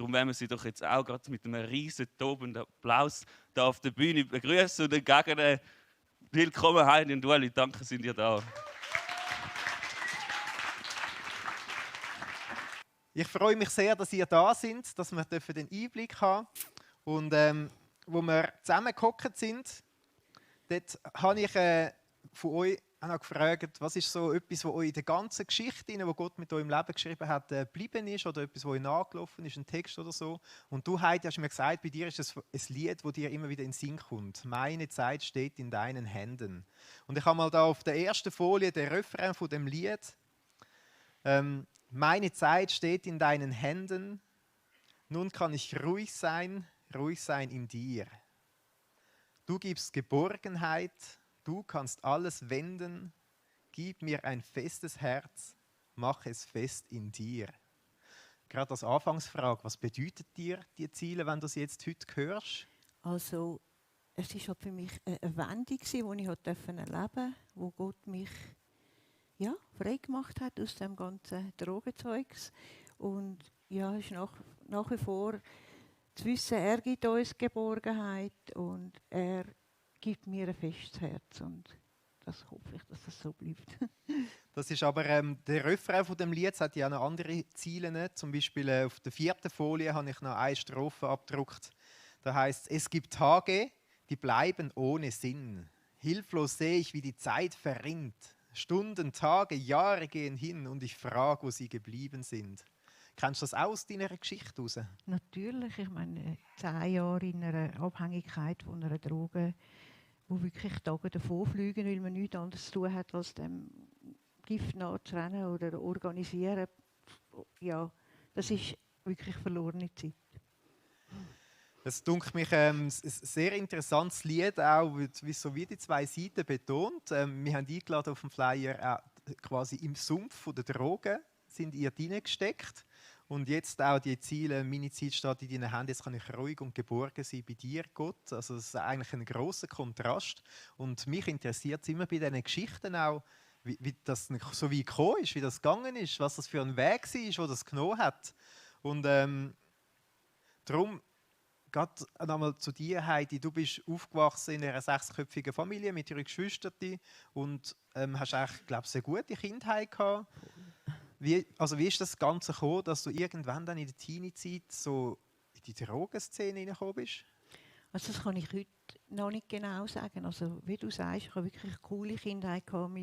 Darum wollen wir sie doch jetzt auch gerade mit einem riesen tobenden Applaus da auf der Bühne begrüßen und entgegen willkommen, Heidi und Ueli, danke, sind ihr da. Ich freue mich sehr, dass ihr da seid, dass wir den Einblick haben dürfen. Und wo wir zusammengehockt sind, dort habe ich von euch auch noch gefragt, was ist so etwas, was euch in der ganzen Geschichte, wo Gott mit eurem Leben geschrieben hat, geblieben ist oder etwas, was euch nachgelaufen ist, ein Text oder so. Und du, Heidi, hast mir gesagt, bei dir ist es ein Lied, das dir immer wieder in den Sinn kommt. «Meine Zeit steht in deinen Händen». Und ich habe mal da auf der ersten Folie den Refrain von dem Lied. Meine Zeit steht in deinen Händen, nun kann ich ruhig sein in dir. Du gibst Geborgenheit, du kannst alles wenden, gib mir ein festes Herz, mach es fest in dir. Gerade als Anfangsfrage, was bedeutet dir die Ziele, wenn du sie jetzt heute hörst? Also, es war für mich eine Wendung, die ich erleben durfte, wo Gott mich frei gemacht hat aus dem ganzen Drogenzeugs. Und ja, es ist nach wie vor zu wissen, er gibt uns Geborgenheit und er gibt mir ein festes Herz. Und das hoffe ich, dass das so bleibt. Das ist aber der Refrain von dem Lied, hat ja auch noch andere Ziele. Nicht? Zum Beispiel auf der 4. Folie habe ich noch eine Strophe abgedruckt. Da heißt: Es gibt Tage, die bleiben ohne Sinn. Hilflos sehe ich, wie die Zeit verrinnt. Stunden, Tage, Jahre gehen hin und ich frage, wo sie geblieben sind. Kennst du das auch aus deiner Geschichte heraus? Natürlich, ich meine, 10 Jahre in einer Abhängigkeit von einer Droge, wo wirklich Tage davonfliegen, weil man nichts anderes zu tun hat, als dem Gift nachzurennen oder organisieren. Ja, das ist wirklich verlorene Zeit. Es dunkelt mich ein sehr interessantes Lied, auch wie so wie die 2 Seiten betont. Wir haben eingeladen auf dem Flyer quasi im Sumpf der Drogen sind ihr hineingesteckt. Und jetzt auch die Ziele, meine Zeit steht in deinen Händen, jetzt kann ich ruhig und geborgen sein bei dir, Gott. Also das ist eigentlich ein grosser Kontrast. Und mich interessiert es immer bei diesen Geschichten auch, wie das so weit gekommen ist, wie das gegangen ist, was das für ein Weg war, wo das genommen hat. Und darum, gerade einmal zu dir, Heidi, du bist aufgewachsen in einer 6-köpfigen Familie mit 3 Geschwistern und hast eigentlich, glaube ich, eine gute Kindheit gehabt. Wie ist das Ganze gekommen, dass du irgendwann dann in der Teenie-Zeit so in die Drogenszene reingekommen bist? Also das kann ich heute noch nicht genau sagen. Also wie du sagst, ich habe wirklich eine coole Kindheit gehabt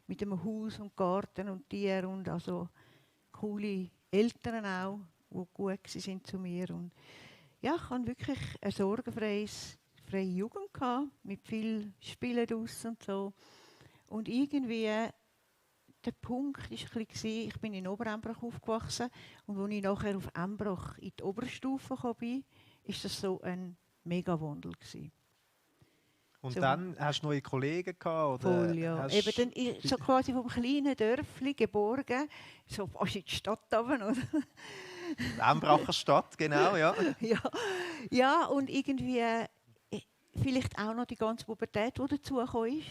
mit einem Haus und Garten und Tieren und also coole Eltern auch, die gut sind zu mir. Und ja, ich hatte wirklich eine sorgenfreie Jugend gehabt, mit viel Spielen draussen und so. Und irgendwie der Punkt war, ich bin in Oberembrach aufgewachsen und als ich nachher auf Embrach in die Oberstufe kam, war das so ein Mega-Wandel. Und so. Dann hast du neue Kollegen gehabt? Oder voll, ja. Eben dann, so quasi vom kleinen Dörfli geborgen, so fast in die Stadt runter, oder? Embracher Stadt, genau, ja. Ja, und irgendwie vielleicht auch noch die ganze Pubertät, die dazugekommen ist.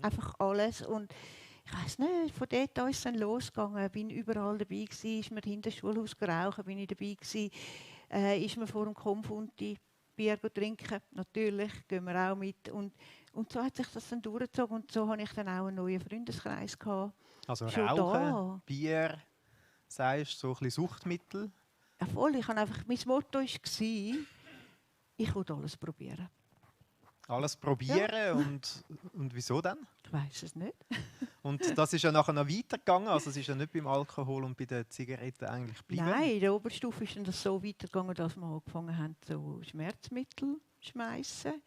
Einfach alles. Und ich weiss nicht, von dort an ist es dann losgegangen. Ich bin überall dabei gewesen, ist mir hinter dem Schulhaus geraucht, bin ich dabei gewesen, ist mir vor dem Konfunti Bier trinken. Natürlich, gehen wir auch mit. Und so hat sich das dann durchgezogen und so hatte ich dann auch einen neuen Freundeskreis gehabt. Also Schon Rauchen, da. Bier, sagst so ein bisschen Suchtmittel. Ja, voll. Mein Motto war, ich will alles probieren. Alles probieren und wieso dann? Ich weiss es nicht. Und das ist ja nachher noch weitergegangen, also es ist ja nicht beim Alkohol und bei den Zigaretten eigentlich geblieben? Nein, in der Oberstufe ist das so weitergegangen, dass wir angefangen haben, so Schmerzmittel zu schmeissen.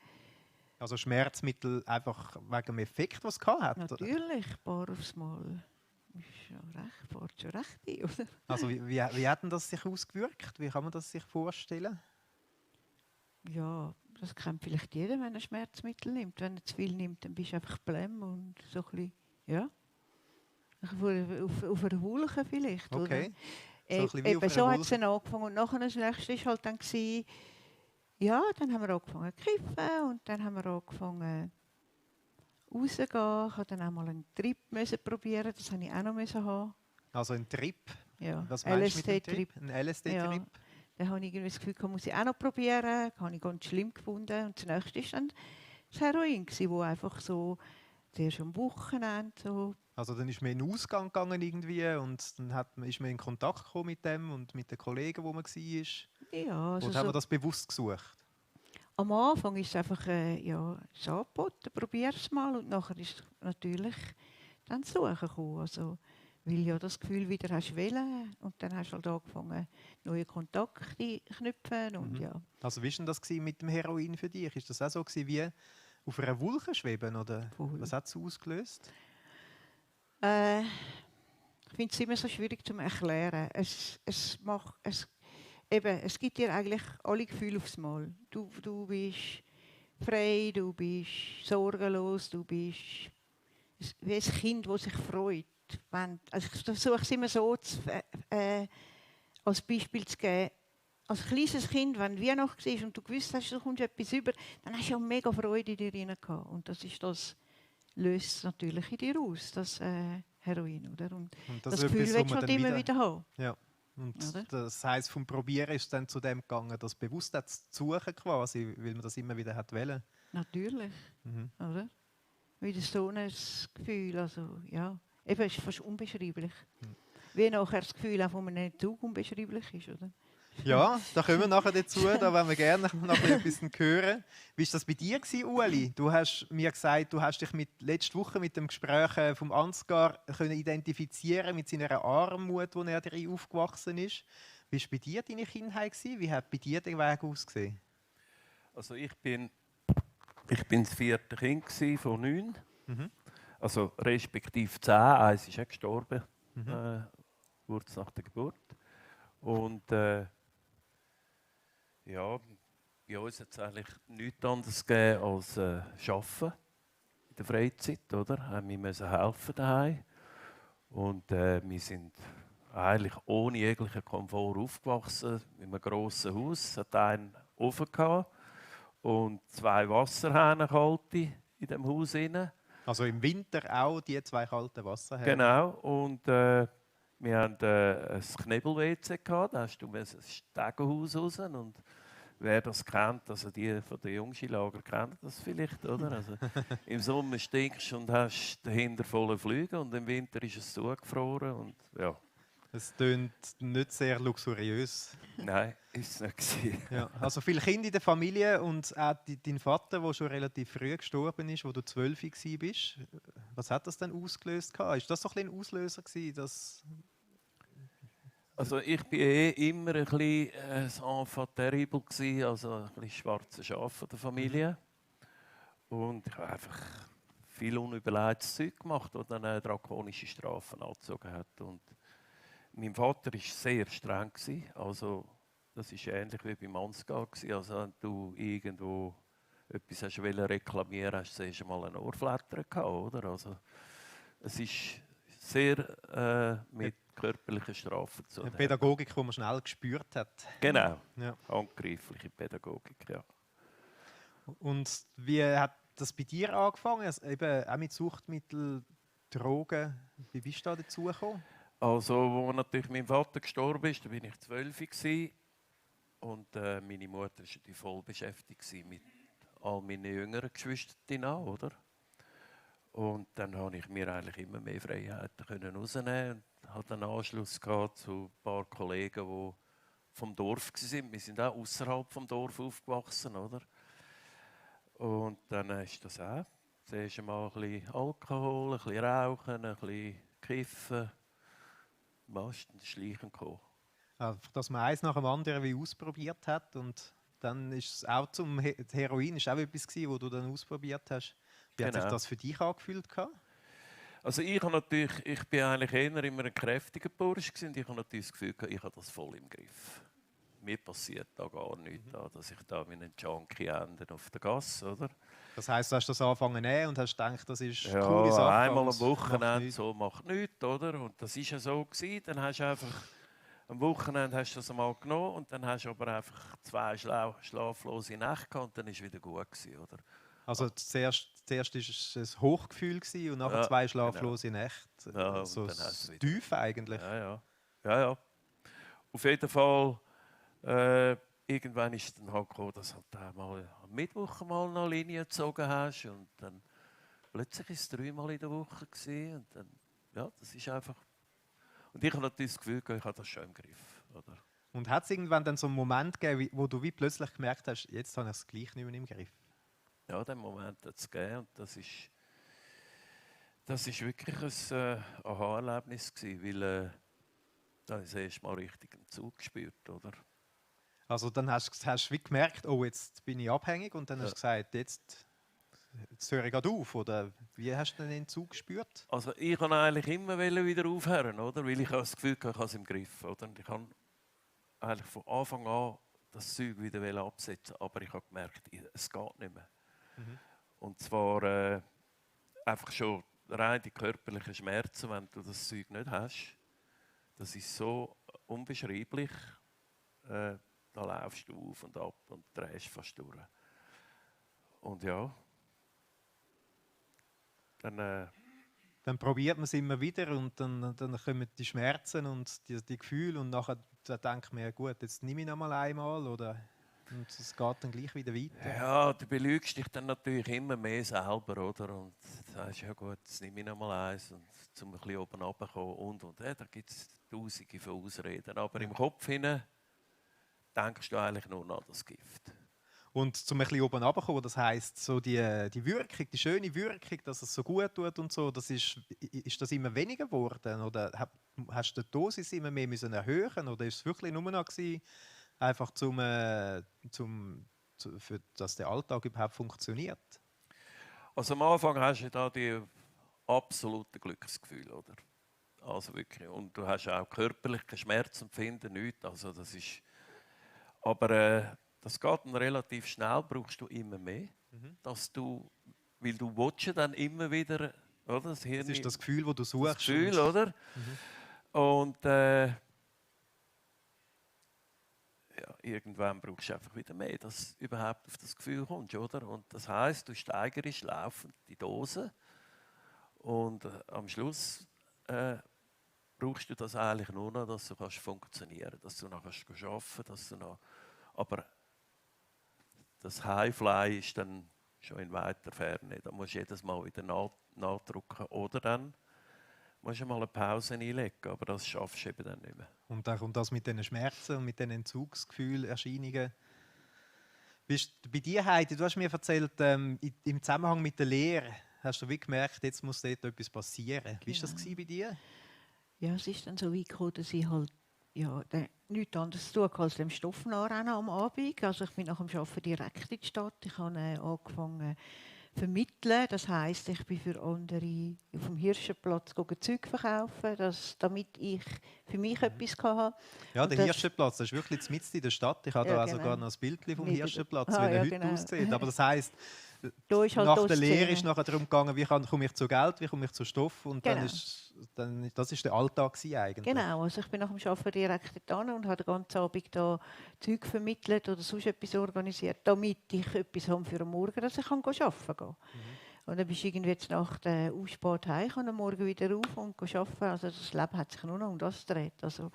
Also Schmerzmittel einfach wegen dem Effekt, was es hat? Natürlich, ein paar aufs Mal. Fährt schon recht ein, oder? Also wie hat denn das sich ausgewirkt? Wie kann man das sich vorstellen? Ja, das kennt vielleicht jeder, wenn er Schmerzmittel nimmt. Wenn er zu viel nimmt, dann bist du einfach blem und so ein bisschen, ja. Auf einer Wulche vielleicht, okay. Oder? So, eben so hat es dann angefangen. Und nachher das nächste war halt dann, ja, dann haben wir angefangen zu kiffen und dann haben wir angefangen rauszugehen. Ich musste dann auch mal einen Trip probieren, das musste ich auch noch haben. Also ein Trip? Ja. Was meinst du mit dem LSD-Trip. Trip? Ein LSD-Trip? Ja. Dann habe ich irgendwie das Gefühl, muss ich auch noch probieren. Das habe ich ganz schlimm gefunden. Und das nächste war dann das Heroin, wo einfach so zuerst am Wochenende so. Also dann ist man in den Ausgang gegangen irgendwie und dann ist man in Kontakt gekommen mit dem und mit den Kollegen, wo man war. Ja, also Oder haben so, wir das bewusst gesucht? am Anfang ist es einfach ja, es angeboten, probier es mal. Und nachher ist natürlich dann das Suchen gekommen. Also, weil ja das Gefühl wieder hast wollen. Und dann hast du halt angefangen, neue Kontakte zu knüpfen. Und ja. Also wie war denn das mit dem Heroin für dich? Ist das auch so gewesen, wie auf einer Wolke schweben? Oder Voll. was hat es ausgelöst? Ich finde es immer so schwierig zu erklären. Es gibt dir eigentlich alle Gefühle aufs Mal. Du bist frei, du bist sorgenlos, du bist wie ein Kind, das sich freut. Also ich versuche es immer so als Beispiel zu geben. Als kleines Kind, wenn Weihnachten war und du gewusst hast, du kommst etwas über, dann hast du ja mega Freude in dir rein gehabt. Und das löst natürlich in dir aus, das Heroin. Oder? Und das ist Gefühl etwas, willst du wo halt man immer wieder haben. Ja. Und Oder? das heisst, vom Probieren ist es dann zu dem gegangen, das bewusst zu suchen quasi, weil man das immer wieder hat wollen. Natürlich, oder? Wieder so ein Gefühl, also ja, eben, es ist fast unbeschreiblich. Wie nachher das Gefühl auch von einem Zug unbeschreiblich ist, oder? Ja, da kommen wir nachher dazu, da wollen wir gerne noch ein bisschen hören. Wie war das bei dir, Ueli? Du hast mir gesagt, du hast dich letzte Woche mit dem Gespräch vom Ansgar können identifizieren mit seiner Armut, wo er drin aufgewachsen ist. Wie war bei dir deine Kindheit? Wie hat bei dir der Weg ausgesehen? Also ich bin das 4. Kind von 9. Also respektive 10. Eins ist auch gestorben, kurz nach der Geburt. Und ja, bei uns hat es eigentlich nichts anderes gegeben als Arbeiten in der Freizeit, oder? Wir müssen helfen daheim. Und wir sind eigentlich ohne jeglichen Komfort aufgewachsen, in einem grossen Haus. Es hat einen Ofen gehabt und 2 Wasserhähne kalte in dem Haus drin. Also im Winter auch die 2 kalten Wasserhähne? Genau. Und wir hatten ein Knebel-WC gehabt, da hast du ein Stegenhaus raus. Und wer das kennt, also die von den Jungskilager kennen das vielleicht, oder? Also, im Sommer stinkst du und hast dahinter volle Flüge und im Winter ist es zugefroren. Und, ja. Es klingt nicht sehr luxuriös. Nein, ist es nicht gewesen. Ja, also viele Kinder in der Familie und auch dein Vater, der schon relativ früh gestorben ist, wo du 12 warst. Was hat das denn ausgelöst? Ist das so ein Auslöser gewesen, dass Also ich war immer ein bisschen enfant terrible gewesen, also ein bisschen schwarze Schaf von der Familie. Und ich habe einfach viel unüberlegtes Zeug gemacht, das dann drakonische Strafen angezogen hat. Und mein Vater war sehr streng. Also, das war ähnlich wie beim Ansgar. Also, wenn du irgendwo etwas hast reklamieren wolltest, hast du mal einen Ohrflatter gehabt, oder? Also, es ist sehr mit körperlichen Strafen zu tun. eine Pädagogik, die man schnell gespürt hat? Genau, Ja. handgreifliche Pädagogik, ja. Und wie hat das bei dir angefangen? Also eben auch mit Suchtmitteln, Drogen. Wie bist du da dazu gekommen? Also, wo natürlich mein Vater gestorben ist, da war ich 12 gewesen. Und meine Mutter war natürlich voll beschäftigt mit all meinen jüngeren Geschwistern auch, oder? Und dann konnte ich mir eigentlich immer mehr Freiheiten rausnehmen und hatte einen Anschluss zu ein paar Kollegen, die vom Dorf waren. Wir sind auch außerhalb vom Dorf aufgewachsen, oder? Und dann ist das auch. Zuerst einmal ein bisschen Alkohol, ein bisschen Rauchen, ein bisschen Kiffen. Meistens Schleichen gekommen. Einfach, dass man eins nach dem anderen wie ausprobiert hat und dann ist es auch zum Heroin ist auch etwas gewesen, wo du dann ausprobiert hast. Wie hat sich das für dich angefühlt? Also ich bin eigentlich eher immer ein kräftiger Bursch und ich habe natürlich das Gefühl, ich habe das voll im Griff. Mir passiert da gar nichts, dass ich da wie ein Junkie ende auf der Gasse, oder? Das heisst, du hast das angefangen zu nehmen und hast gedacht, das ist eine Ja, coole Sache. einmal aber am Wochenende macht nichts. so macht nichts, oder? Und das war ja so gewesen. Dann hast du einfach am Wochenende hast du das einmal genommen und dann hast du aber einfach 2 schlaflose Nächte gehabt und dann war es wieder gut gewesen, oder? Also zuerst war es ein Hochgefühl gewesen und nachher Ja, 2 schlaflose Nächte. Ja, und so dann hast du wieder- tief eigentlich. Ja. Auf jeden Fall Irgendwann ist es dann halt gekommen, dass halt auch mal am Mittwoch mal noch Linie gezogen hast und dann plötzlich war es 3-mal in der Woche gewesen, und dann, ja, das ist einfach... Und ich habe natürlich das Gefühl, ich habe das schon im Griff, oder? Und hat es irgendwann dann so einen Moment gegeben, wo du wie plötzlich gemerkt hast, jetzt habe ich es gleich nicht mehr im Griff? Ja, den Moment hat es gegeben und das ist wirklich ein Aha-Erlebnis gewesen, weil da habe ich das erste Mal richtig einen Zug gespürt, oder? Also dann hast du wie gemerkt, oh, jetzt bin ich abhängig und dann hast du gesagt, jetzt höre ich gerade auf, oder wie hast du den Entzug gespürt? Also ich kann eigentlich immer wieder aufhören, oder? Weil ich habe das Gefühl, ich habe es im Griff, oder? Und ich habe eigentlich von Anfang an das Zeug wieder absetzen, aber ich habe gemerkt, es geht nicht mehr. Und zwar einfach schon rein die körperlichen Schmerzen, wenn du das Zeug nicht hast. Das ist so unbeschreiblich. Da laufst du auf und ab und drehst fast durch. Und ja, Dann probiert man es immer wieder und dann kommen die Schmerzen und die Gefühle und nachher denkt man, ja gut, jetzt nehme ich noch mal einmal oder und es geht dann gleich wieder weiter. ja, du belügst dich dann natürlich immer mehr selber, oder? Und sagst, ja gut, jetzt nehme ich noch mal eins und zum ein bisschen oben runterkommen und. Da gibt es tausende von Ausreden. Aber im Kopf hinein denkst du eigentlich nur noch an das Gift. Und zum ein bisschen oben runterkommen, das heisst, so die Wirkung, die schöne Wirkung, dass es so gut tut und so, ist das immer weniger geworden? Oder hast du die Dosis immer mehr müssen erhöhen oder ist es wirklich nur noch gewesen, einfach dass der Alltag überhaupt funktioniert? Also am Anfang hast du da die absolute Glücksgefühl, oder? Also wirklich. Und du hast auch körperlich kein Schmerzempfinden, nichts. Also das ist... Aber das geht dann relativ schnell, brauchst du immer mehr. Dass du, weil du willst ja dann immer wieder, oder? Das Hirn, Das ist das Gefühl, das du suchst. das Gefühl, oder? Und ja, irgendwann brauchst du einfach wieder mehr, dass du überhaupt auf das Gefühl kommst, oder? Und das heisst, du steigerst laufend die Dose und am Schluss brauchst du das eigentlich nur noch, dass du funktionieren kannst, dass du noch arbeiten kannst, dass du noch... Aber das Highfly ist dann schon in weiter Ferne. Da musst du jedes Mal wieder nachdrücken. Oder dann musst du mal eine Pause einlegen. Aber das schaffst du eben dann nicht mehr. Und dann kommt das mit den Schmerzen und mit den Entzugsgefühlen, Erscheinungen. Bei dir, Heidi, du hast mir erzählt, im Zusammenhang mit der Lehre hast du wie gemerkt, jetzt muss dort etwas passieren. Wie war das bei dir? Ja, es ist dann so weit gekommen, dass ich halt nichts anderes zu tun hatte, als dem Stoff nachrennen am Abend. Also ich bin nach dem Arbeiten direkt in die Stadt. Ich habe angefangen zu vermitteln. Das heisst, ich bin für andere auf dem Hirschenplatz Zeug verkaufen, damit ich für mich etwas hatte. Ja, der Hirschenplatz, das ist wirklich mitten in der Stadt. Ich habe da genau. sogar noch ein Bild vom Nicht Hirschenplatz, Ah, wie er ja, heute genau. aussieht. Aber das heisst, Da ist halt nach die der Lehre Szene. ist nachher darum gegangen, wie komme ich zu Geld, wie komme ich zu Stoff. Und Genau. das ist der Alltag eigentlich. Genau, also ich bin nach dem Arbeiten direkt dorthin und habe den ganzen Abend da Zeug vermittelt oder sonst etwas organisiert, damit ich etwas habe für den Morgen, dass ich arbeiten kann. Und dann bist du irgendwie jetzt nach der Ausspart heim, kann am Morgen wieder auf und arbeiten. Also das Leben hat sich nur noch um das gedreht. Also,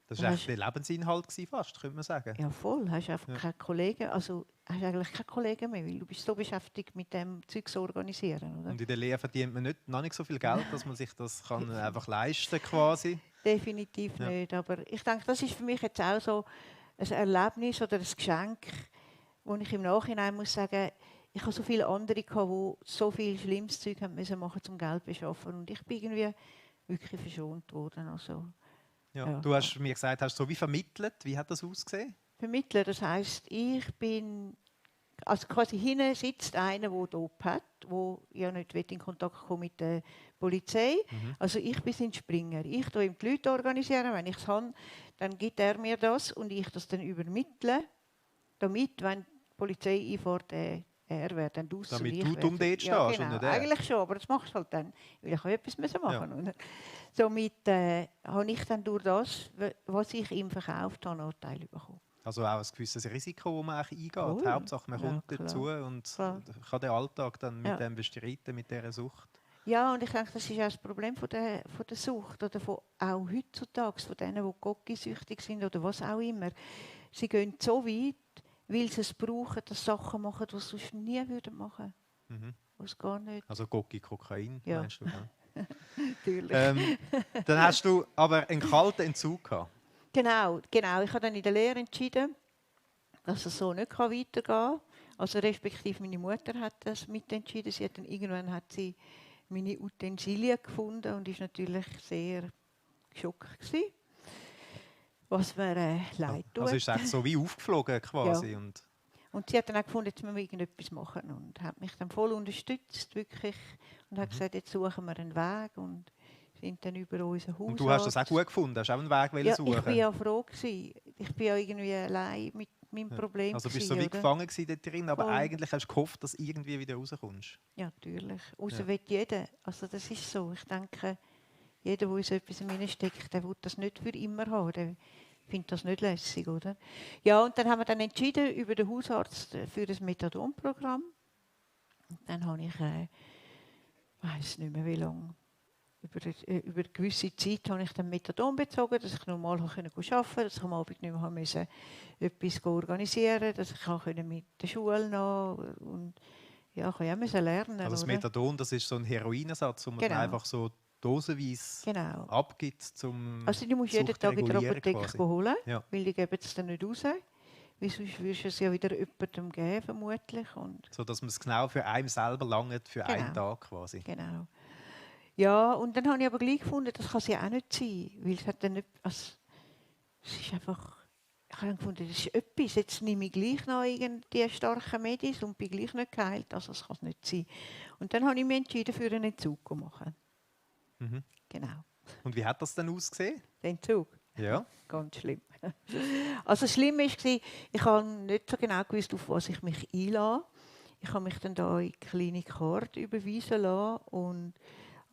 Das war echt der Lebensinhalt fast, könnte man sagen. ja, voll. Hast einfach keine Kollegen, also hast eigentlich keine Kollegen mehr, weil du bist so beschäftigt mit dem Zeug zu organisieren. Oder? Und in der Lehre verdient man noch nicht so viel Geld, dass man sich das kann einfach leisten quasi. Definitiv nicht. Aber ich denke, das ist für mich jetzt auch so ein Erlebnis oder ein Geschenk, wo ich im Nachhinein muss sagen, ich habe so viele andere gehabt, die so viel schlimmes Zeug haben müssen machen, um Geld zu beschaffen. Und ich bin irgendwie wirklich verschont worden. Also, Ja. Du hast mir gesagt, hast so wie vermittelt. Wie hat das ausgesehen? Vermittler, das heisst, ich bin... Also quasi hinten sitzt einer, der Dope hat, der ja nicht in Kontakt kommen mit der Polizei. Also ich bin sein Springer. Ich tue ihm die Leute organisieren. Wenn ich es habe, dann gibt er mir das und ich das dann übermittle, damit, wenn die Polizei einfährt, er wäre dann draussen. Damit du dumm dort stehst, ja, genau. und nicht er. Eigentlich schon, aber das machst du halt dann, weil ich etwas machen musste. Somit habe ich dann durch das, was ich ihm verkauft habe, noch einen Teil bekommen. Also auch ein gewisses Risiko, das man eigentlich eingeht. Cool. Hauptsache, man kommt klar. dazu und Klar. kann den Alltag dann mit dem bestreiten, mit dieser Sucht. Ja, und ich denke, das ist auch das Problem von der Sucht oder von auch heutzutage, von denen, die Gocki-süchtig sind oder was auch immer. sie gehen so weit, weil sie es brauchen, dass Sachen machen, die sie sonst nie würden machen würden. Was gar nicht. Also Gocki, Kokain, Ja. meinst du? Ja. Natürlich. Dann hast du aber einen kalten Entzug gehabt. Genau. Ich habe dann in der Lehre entschieden, dass es so nicht weitergehen kann. Also respektive meine Mutter hat das mitentschieden. Irgendwann hat sie meine Utensilien gefunden und ist natürlich sehr geschockt gewesen. Was mir leid tut. Also ist es echt so wie aufgeflogen quasi. Ja. Und Sie hat dann auch gefunden, jetzt müssen wir irgendetwas machen und hat mich dann voll unterstützt, wirklich. Und hat gesagt, jetzt suchen wir einen Weg und sind dann über unseren Hausarzt. Und du hast das auch gut gefunden? Hast du auch einen Weg ja, suchen? Ich war ja froh gewesen. Ich bin ja irgendwie allein mit meinem Problem. Also bist du gewesen, so wie oder? gefangen gewesen dort drin, aber Voll. eigentlich hast du gehofft, dass du irgendwie wieder rauskommst. Ja, natürlich. Raus Ja. will jeder. Also das ist so. Ich denke, jeder, der in so etwas steckt, der will das nicht für immer haben. Der findet das nicht lässig, oder? Ja, und dann haben wir dann entschieden über den Hausarzt für das Methadon-Programm. Und dann habe ich, weiß nicht mehr wie lange, über eine gewisse Zeit habe ich dann Methadon bezogen, dass ich normal arbeiten konnte, dass ich am Abend nicht mehr musste etwas organisieren, dass ich mit der Schule noch und ja, ich musste ja lernen. Also das oder? Methadon, das ist so ein Heroinersatz, wo man dann Genau. einfach so dosenweise Genau. abgibt, zum Also die musst du jeden Sucht Tag in der regulieren Apotheke quasi. holen, Ja. weil die geben es dann nicht raus. Weil sonst würdest du es ja wieder jemandem geben, vermutlich. Und So dass man es genau für einen selber langt, für einen Genau. Tag quasi. genau. Ja, und dann habe ich aber gleich gefunden, das kann es ja auch nicht sein. Weil es hat dann nicht, also, es ist einfach, ich habe dann gefunden, das ist etwas. Jetzt nehme ich gleich noch die starken Medis und bin gleich nicht geheilt. Also das kann es nicht sein. Und dann habe ich mich entschieden, für einen Entzug zu machen. Mhm. Genau. Und wie hat das dann ausgesehen? Den Entzug. Ja. Ganz schlimm. Also schlimm war, ich habe nicht so genau gewusst, auf was ich mich einlasse. Ich habe mich dann da in die Klinik Hart überweisen lassen und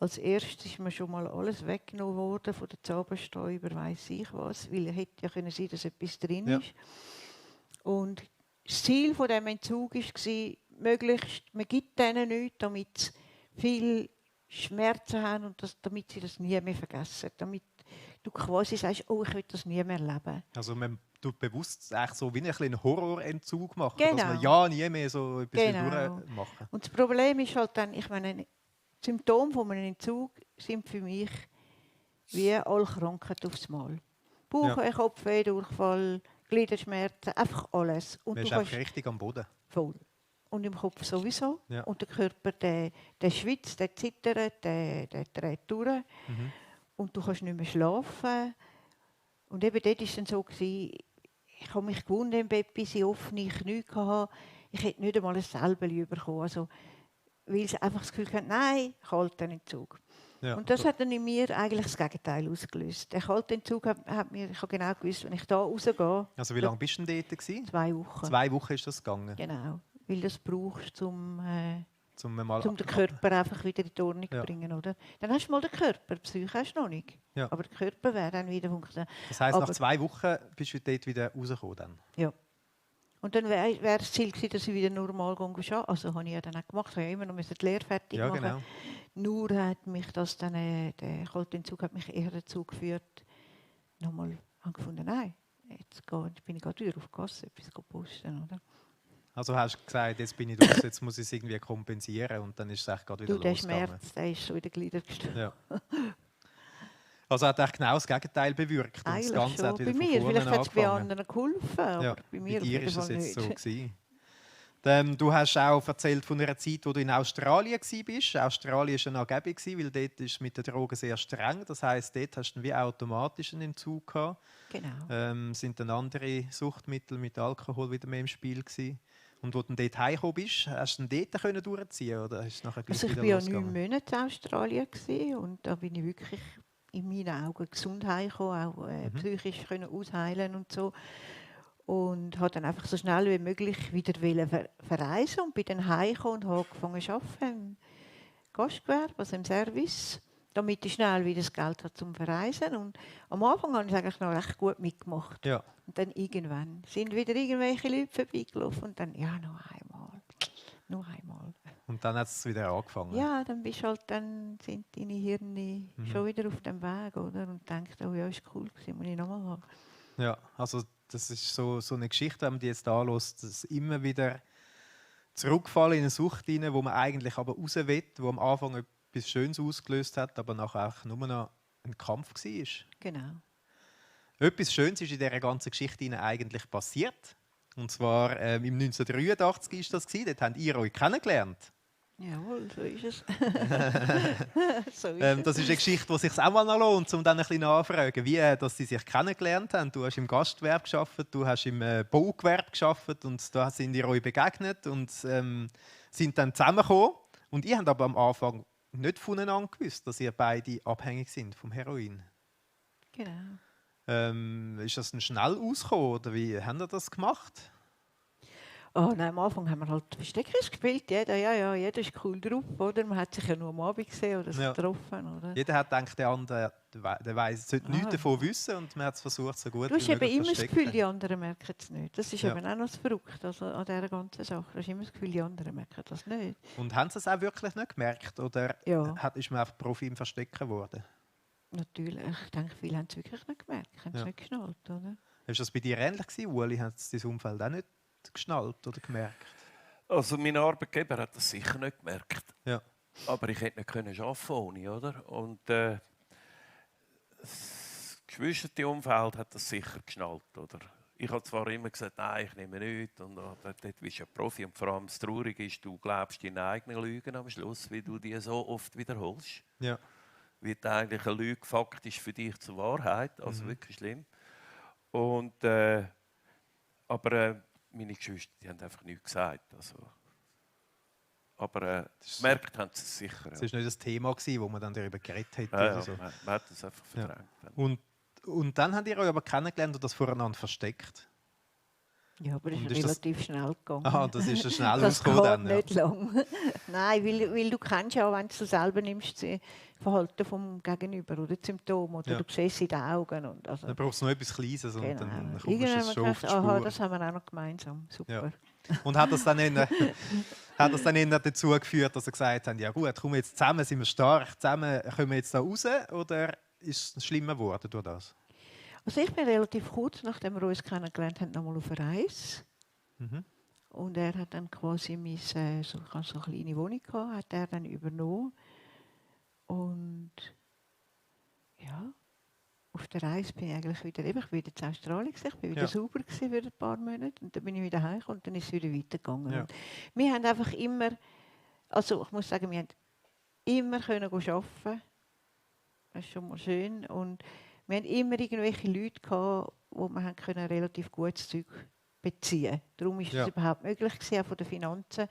als erstes ist mir schon mal alles weggenommen worden, von der Zahnbestäuber, weiss ich was, weil es hätte ja können sein, dass etwas drin Ja. ist. Und das Ziel von diesem Entzug war, möglichst, man gibt denen nichts, damit sie viel Schmerzen haben und damit sie das nie mehr vergessen. Damit du quasi sagst, oh, ich will das nie mehr erleben. Also man tut bewusst echt so wie ein bisschen Horrorentzug machen, Genau. dass man ja nie mehr so etwas Genau. durchmachen. Und das Problem ist halt dann, ich meine, die Symptome von einem Entzug sind für mich wie alle Krankheiten aufs Mal. Bauchweh, Kopfweh, Durchfall, Gliederschmerzen, einfach alles. Und Man du ist einfach kannst richtig am Boden. voll. Und im Kopf sowieso. Ja. Und der Körper, der schwitzt, der zittert, der dreht durch. Mhm. Und du kannst nicht mehr schlafen. Und eben dort war es dann so, ich habe mich gewundert im Bett, bis ich offene Knie hatte. Ich hätte nicht einmal ein Salbeli bekommen. Also, weil sie einfach das Gefühl hatten, nein, kalter Entzug. Ja. Und das hat dann in mir eigentlich das Gegenteil ausgelöst. Der kalte Entzug hat mir, ich habe genau gewusst, wenn ich da rausgehe, Also wie lange bist du denn dort gewesen? 2 Wochen. 2 Wochen ist das gegangen. Genau, weil das brauchst Zum um mal den Körper einfach wieder in die Ordnung Ja. zu bringen. Oder? Dann hast du mal den Körper, die Psyche hast du noch nicht. Ja. Aber der Körper wäre dann wieder funktioniert. Das heisst, nach Aber- 2 Wochen bist du dort wieder rausgekommen dann? Ja. Und dann wäre das Ziel gewesen, dass ich wieder normal arbeiten. Also habe ich ja dann auch gemacht, ich habe ja immer noch die Lehre fertig Ja, machen. genau. Nur hat mich das dann, der kalte Entzug hat mich eher dazu geführt, nochmal angefunden, nein, jetzt bin ich gerade wieder auf die Gasse, etwas posten, oder? Also hast du gesagt, jetzt bin ich draus, jetzt muss ich es irgendwie kompensieren und dann ist es echt gerade wieder Du, der losgegangen. Schmerz, der ist so in den Gliedern gestorben. Ja. Also hat eigentlich genau das Gegenteil bewirkt und das Eigentlich Ganze schon. hat wieder Bei von mir, vorne vielleicht hat es bei angefangen. anderen geholfen, aber Ja, bei mir bei dir auf ist jeden es Fall jetzt nicht. so gewesen. Du hast auch erzählt von einer Zeit, wo du in Australien warst. Australien war eine Angebung, weil dort ist es mit den Drogen sehr streng. Das heisst, dort hast du dann wie automatisch einen Entzug gehabt. Genau. Sind dann andere Suchtmittel mit Alkohol wieder mehr im Spiel gewesen. Und wo du dann dort heimgekommen bist, hast du dann dort können durchziehen oder ist es nachher gleich Also ich wieder war ja losgegangen? 9 Monate in Australien gewesen, und da bin ich wirklich in meinen Augen gesund heimgekommen, auch psychisch können ausheilen und so. Und habe dann einfach so schnell wie möglich wieder verreisen und bin dann heimgekommen und habe angefangen zu arbeiten im Gastgewerbe, also im Service, damit ich schnell wieder das Geld habe zum Verreisen. Und am Anfang habe ich es eigentlich noch recht gut mitgemacht. Ja. Und dann irgendwann sind wieder irgendwelche Leute vorbeigelaufen und dann, ja, noch einmal. Und dann hat es wieder angefangen. Ja, dann bist halt, dann sind deine Hirne schon wieder auf dem Weg, oder? Und denkst, oh ja, ist cool gewesen, muss ich nochmal haben. Ja, also das ist so eine Geschichte, wenn man die jetzt anlässt, dass immer wieder zurückfallen in eine Sucht rein, wo man eigentlich aber raus will, wo am Anfang etwas Schönes ausgelöst hat, aber nachher auch nur noch ein Kampf war. Genau. Etwas Schönes ist in dieser ganzen Geschichte ihnen eigentlich passiert. Und zwar im 1983 ist das gewesen. Dort habt ihr euch kennengelernt. Jawohl, so ist es. So ist Das ist eine Geschichte, die sich auch mal noch lohnt, um dann ein bisschen nachzufragen, wie dass sie sich kennengelernt haben. Du hast im Gastgewerbe gearbeitet, du hast im Baugewerbe gearbeitet und da sind ihr euch begegnet und sind dann zusammengekommen. Und ihr habt aber am Anfang nicht voneinander gewusst, dass ihr beide abhängig sind vom Heroin. Genau. Ist das schnell ausgekommen oder wie haben ihr das gemacht? Oh, nein, am Anfang haben wir halt Versteckers gespielt. Jeder ist cool drauf, oder? Man hat sich ja nur am Abend gesehen oder so getroffen, oder? Jeder hat gedacht, der andere sollte nichts davon wissen und man hat es versucht, so gut Du hast wie eben möglich immer zu das verstecken. Gefühl, die anderen merken es nicht. Das ist Ja. eben auch noch das Verrückte an dieser ganzen Sache. Du hast immer das Gefühl, die anderen merken das nicht. Und haben sie es auch wirklich nicht gemerkt? Oder Ja. ist man einfach Profi im Verstecken geworden? Natürlich. Ich denke, viele haben es wirklich nicht gemerkt, haben es Ja. nicht geschnallt, oder? Ist das bei dir ähnlich gewesen, Ueli? Hat es dein Umfeld auch nicht geschnallt oder gemerkt? Also mein Arbeitgeber hat das sicher nicht gemerkt. Ja. Aber ich hätte nicht arbeiten ohne, oder? Und das Geschwisterumfeld hat das sicher geschnallt, oder? Ich habe zwar immer gesagt, nein, ich nehme nichts. Und dort bist du ein Profi. Und vor allem das Traurige ist, du glaubst deine eigenen Lügen am Schluss, wie du die so oft wiederholst. Ja. Wird eigentlich eine Lüge faktisch für dich zur Wahrheit. Also wirklich schlimm. Und, aber meine Geschwister die haben einfach nichts gesagt. Also, aber gemerkt haben sie es sicher. Es war nicht das Thema, wo man dann darüber geredet hätte. Ja, oder so. man hat es einfach verdrängt. Und dann habt ihr euch aber kennengelernt und das voreinander versteckt. Ja, aber das Und ist ist das- relativ schnell gegangen. Aha, das ist ja schnell Das rausgekommen geht dann. nicht lang. Nein, weil du kennst ja, wenn du selber nimmst, das Verhalten vom Gegenüber oder die Symptome oder Ja. du siehst es in den Augen. Und also, Dann brauchst du noch etwas Kleines und genau. dann kommst du Irgendwann es haben schon wir auf die gedacht, aha, Spur. das haben wir auch noch gemeinsam. Super. Und hat das dann eher dazu geführt, dass sie gesagt haben, ja gut, kommen wir jetzt zusammen, sind wir stark, zusammen kommen wir jetzt da raus? Oder ist es schlimmer geworden durch das? Also ich bin relativ kurz, nachdem wir uns kennengelernt haben, nochmal auf eine Reise. Mhm. Und er hat dann quasi ich hatte so eine kleine Wohnung gehabt, hat er dann übernommen. Und ja, auf der Reise bin ich eigentlich wieder, ich bin wieder in Australien gewesen, ich bin wieder Ja. sauber gewesen für ein paar Monate und dann bin ich wieder heimgekommen und dann ist es wieder weitergegangen. Ja. Und wir haben einfach immer, also ich muss sagen, wir haben immer können arbeiten. Das ist schon mal schön und wir haben immer irgendwelche Leute gehabt, wo wir haben können relativ gutes Zeug beziehen. Darum ist Ja. es überhaupt möglich gewesen, auch von den Finanzen.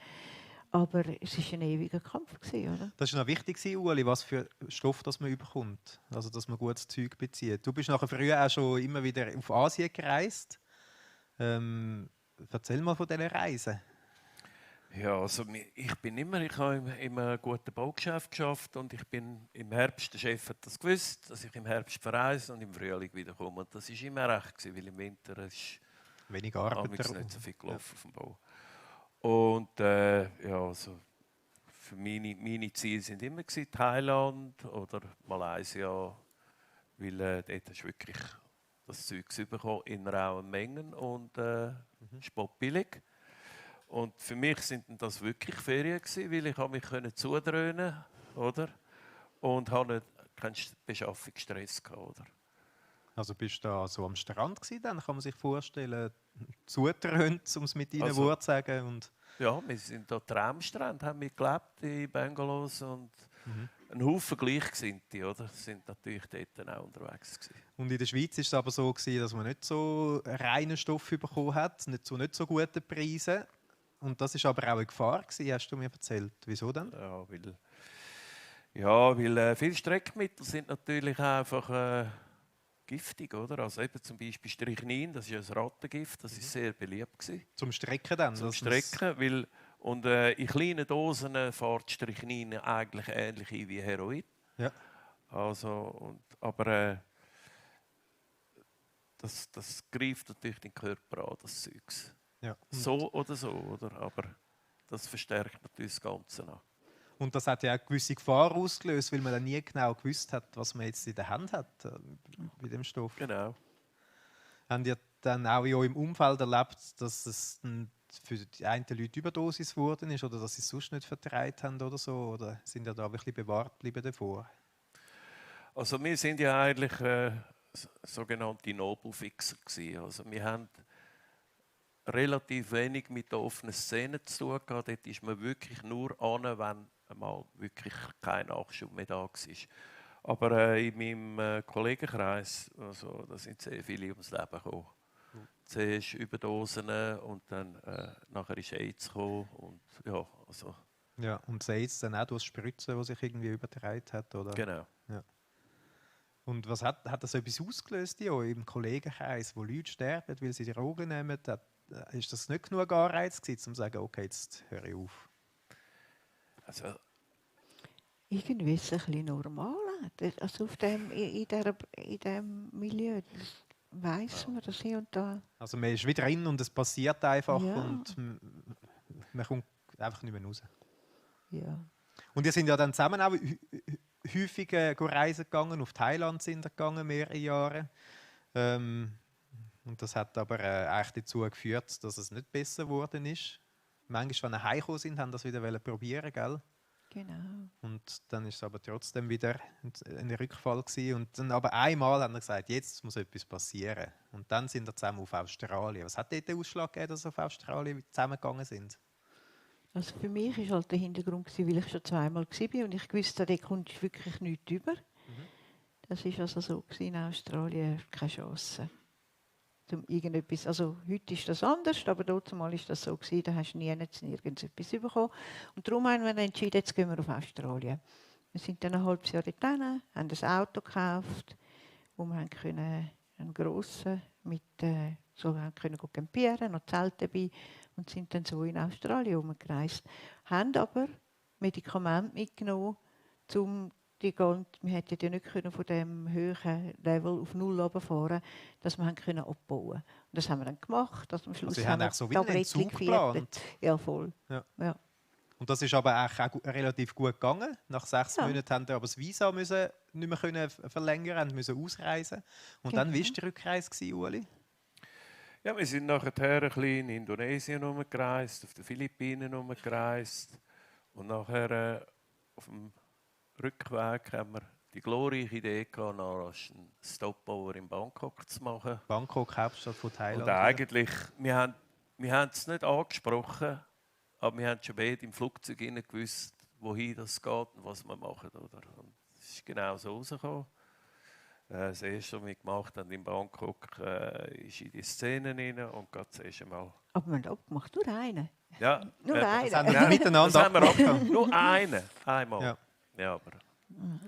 Aber es war ein ewiger Kampf gewesen, oder? Das war noch wichtig, Ueli, was für Stoff das man überkommt. Also, dass man gutes Zeug bezieht. Du bist nachher früher auch schon immer wieder auf Asien gereist. Erzähl mal von diesen Reisen. Ja, also ich habe im guten Baugeschäft geschafft und ich bin im Herbst, der Chef hat das gewusst, dass ich im Herbst verreise und im Frühling wiederkomme. Und das war immer recht, gewesen, weil im Winter ist Wenig Arbeit. amigs darum. nicht so viel gelaufen auf dem Bau. Und ja, also für meine Ziele sind immer gewesen, Thailand oder Malaysia, weil dort hast du wirklich das Zeug bekommen in rauen Mengen und spottbillig. Und für mich sind das wirklich Ferien gewesen, weil ich mich zudröhnen, oder? Und hatte keinen Beschaffungsstress gehabt, oder? Also bist du da so am Strand gewesen, dann kann man sich vorstellen, zutrönt, um es mit deinen Also- Worten zu sagen. Und Ja, wir sind da Traumstrand, haben wir gelebt in Bungalows und ein Haufen Gleichgesinnte, oder? Sind natürlich dort auch unterwegs gewesen. Und in der Schweiz war es aber so gewesen, dass man nicht so reinen Stoff bekommen hat, nicht so gute Preise. Und das ist aber auch eine Gefahr gewesen, hast du mir erzählt. Wieso denn? Weil viele Streckmittel sind natürlich einfach giftig, oder? Also eben zum Beispiel Strychnin, das ist ja ein Rattengift, das ist sehr beliebt gewesen. Zum Strecken dann? Zum dass Strecken, weil in kleinen Dosen fährt Strychnin eigentlich ähnlich ein wie Heroin. Ja. Also, aber das greift natürlich den Körper an, das Zeugs. Ja. So oder so, oder? Aber das verstärkt natürlich das Ganze noch. Und das hat ja auch eine gewisse Gefahr ausgelöst, weil man dann nie genau gewusst hat, was man jetzt in der Hand hat bei dem Stoff. Genau. Habt ihr dann auch in eurem Umfeld erlebt, dass es für die einen Leute Überdosis geworden ist oder dass sie es sonst nicht vertreibt haben oder so? Oder sind ihr da wirklich bewahrt geblieben davor? Also wir sind ja eigentlich sogenannte Nobelfixer gewesen. Also wir haben relativ wenig mit der offenen Szene zu tun gehabt. Dort ist man wirklich nur an, wenn einmal wirklich kein Nachschub mehr da war. Aber in meinem Kollegenkreis, also, da sind sehr viele ums Leben gekommen. Zuerst Überdosen und dann nachher ist AIDS gekommen. Und, ja, also. Ja, und AIDS dann auch durch Spritzen, die sich irgendwie übertragen hat, oder? Genau. Ja. Und was hat das etwas ausgelöst in euch, im Kollegenkreis, wo Leute sterben, weil sie Drogen nehmen? Ist das nicht genug Anreiz gewesen, um zu sagen, okay, jetzt höre ich auf? Also, Irgendwie ist es ein bisschen normal. Also in diesem Milieu weiss man das hier und da. Also man ist wieder drin und es passiert einfach Ja. und man kommt einfach nicht mehr raus. Ja. Und ihr sind ja dann zusammen auch häufig reisen gegangen, auf Thailand sind ihr gegangen, mehrere Jahre. Und das hat aber eigentlich dazu geführt, dass es nicht besser geworden ist. Manchmal, wenn ihr heimgekommen sind, haben das wieder probieren, gell? Genau. Und dann ist es aber trotzdem wieder ein Rückfall gewesen. Und dann aber einmal haben wir gesagt, jetzt muss etwas passieren. Und dann sind wir zusammen auf Australien. Was hat dort den Ausschlag gegeben, dass wir auf Australien zusammengegangen sind? Also für mich war halt der Hintergrund, weil ich schon zweimal war und ich wusste, da kommt wirklich nichts über. Das war also so in Australien keine Chance. Irgendetwas. Also heute ist das anders, aber damals war das so, da hast du nirgends etwas bekommen. Und darum haben wir entschieden, jetzt gehen wir auf Australien. Wir sind dann ein halbes Jahr dort hin, haben ein Auto gekauft, wo wir einen grossen mit so können campieren, noch Zelt dabei und sind dann so in Australien rumgereist. Haben aber Medikamente mitgenommen, um wir hätten ja nicht von diesem höheren Level auf Null runterfahren, dass wir abbauen können. Und das haben wir dann gemacht. Am Schluss Also Sie haben wir so wieder einen Tablettchen Entzug geplant? Ja, voll. Ja. Ja. Und das ist aber auch relativ gut gegangen. Nach 6 Monaten haben wir aber das Visa nicht mehr können verlängern, mussten ausreisen. Und dann, wie war die Rückreise, Ueli? ja, wir sind nachher ein bisschen in Indonesien rumgereist, auf den Philippinen rumgereist und nachher auf dem Rückweg haben wir die glorreiche Idee gehabt, noch einen Stopover in Bangkok zu machen. Bangkok, Hauptstadt von Thailand. Und eigentlich, wir haben es nicht angesprochen, aber wir haben schon beide im Flugzeug gewusst, wohin das geht und was wir machen. Oder? Und es ist genau so rausgekommen. Das erste, was wir gemacht haben in Bangkok, ist in die Szene rein und gerade das erste Mal. Aber wir haben abgemacht, nur einen. Ja, Nur Das haben einen. wir miteinander das haben wir abgemacht. nur einen, einmal. Ja. Ja, aber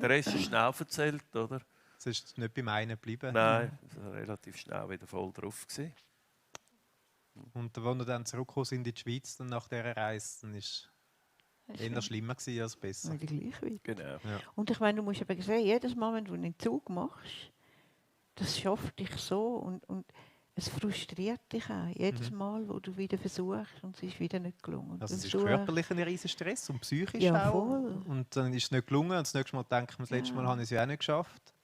der Rest ist schnell erzählt, oder? Es ist nicht beim einen geblieben. Nein, es war relativ schnell wieder voll drauf gewesen. Und als wir dann zurückgekommen sind in die Schweiz, dann nach dieser Reise, dann ist es eher schlimmer gewesen als besser. Weil die gleich wird. Genau. Und ich meine, du musst eben sehen, jedes Mal, wenn du einen Zug machst, das schafft dich so und es frustriert dich auch. Jedes Mal, wo du wieder versuchst und es ist wieder nicht gelungen. Also es ist Du körperlich ein riesen Stress und psychisch Ja, auch. voll. Und dann ist es nicht gelungen und das nächste Mal denke ich, das letzte Mal habe ich es ja auch nicht geschafft.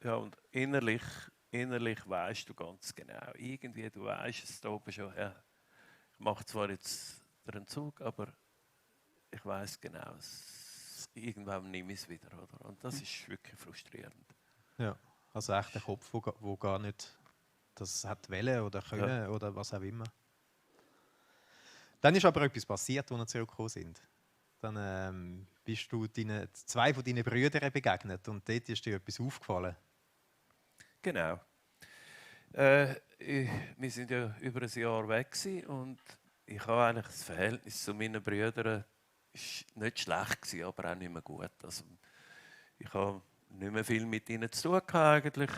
Ja, und innerlich weißt du ganz genau. Irgendwie, du weißt es da oben schon. Ja, ich mache zwar jetzt den Zug, aber ich weiß genau, irgendwann nehme ich es wieder. Oder? Und das ist wirklich frustrierend. Ja, also echt der Kopf, wo gar nicht das hat wollen oder können oder was auch immer. Dann ist aber etwas passiert, als wir zurückgekommen sind. Dann bist du zwei von deinen Brüdern begegnet und dort ist dir etwas aufgefallen. Genau. Wir sind ja über ein Jahr weg gewesen und ich habe eigentlich das Verhältnis zu meinen Brüdern ist nicht schlecht gewesen, aber auch nicht mehr gut. Also, ich habe nicht mehr viel mit ihnen zu tun gehabt, eigentlich.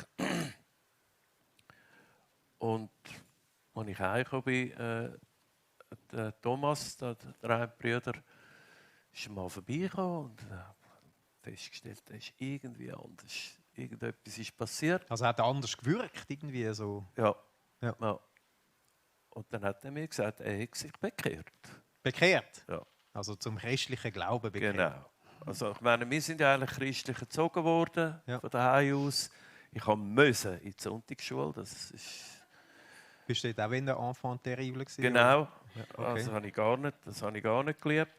Und als ich heimgekommen bin, der Thomas, der eine Bruder, ist mal vorbeigekommen und festgestellt, er ist irgendwie anders. Irgendetwas ist passiert. Also hat er anders gewirkt irgendwie so? Ja. Ja. Ja. Und dann hat er mir gesagt, er hat sich bekehrt. Bekehrt? Ja. Also zum christlichen Glauben bekehrt. Genau. Also ich meine, wir sind ja eigentlich christlich erzogen worden, von daheim aus. Ich musste in die Sonntagsschule. Das ist Bist du dort auch in der Enfant terrible gewesen? genau. Ja, okay. Das habe ich gar nicht geliebt.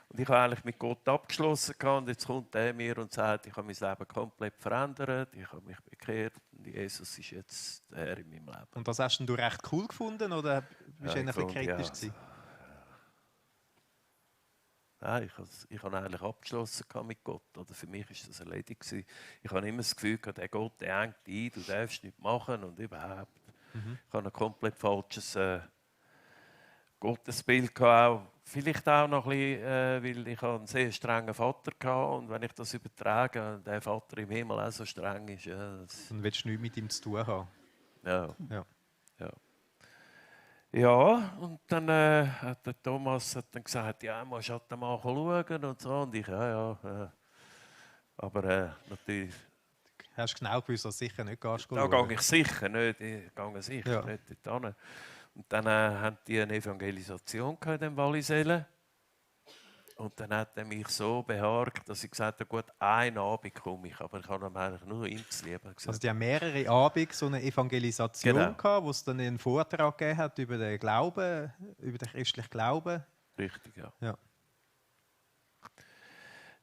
Und ich habe eigentlich mit Gott abgeschlossen und jetzt kommt er mir und sagt, ich habe mein Leben komplett verändert, ich habe mich bekehrt und Jesus ist jetzt der Herr in meinem Leben. Und das hast du recht cool gefunden oder bist du eher ein bisschen kritisch gewesen? Nein, ich habe eigentlich abgeschlossen mit Gott. Oder für mich war das erledigt gewesen. Ich habe immer das Gefühl, der Gott der hängt ein, du darfst nichts machen und überhaupt. Ich habe ein komplett falsches Gottesbild gehabt. Vielleicht auch noch ein bisschen, weil ich einen sehr strengen Vater hatte und wenn ich das übertrage, der Vater im Himmel auch so streng ist. Ja, Dann willst du nichts mit ihm zu tun haben. ja. Ja. Ja. Ja, und dann hat der Thomas dann gesagt, ja, musst halt mal schauen und so. Und ich, ja. Aber natürlich, Hast du genau gewusst, dass du sicher nicht gehst da schauen? gehe ich sicher nicht, nicht dorthin. Und dann haben die eine Evangelisation in dem Wallisellen. Und dann hat er mich so beharrt, dass ich gesagt habe, gut, einen Abend komme ich, aber ich habe ihm eigentlich nur ihm zu lieben gesagt. Also die haben mehrere Abende so eine Evangelisation Genau. gehabt, wo es dann einen Vortrag gegeben hat über den Glauben, über den christlichen Glauben. Richtig, ja. Ja.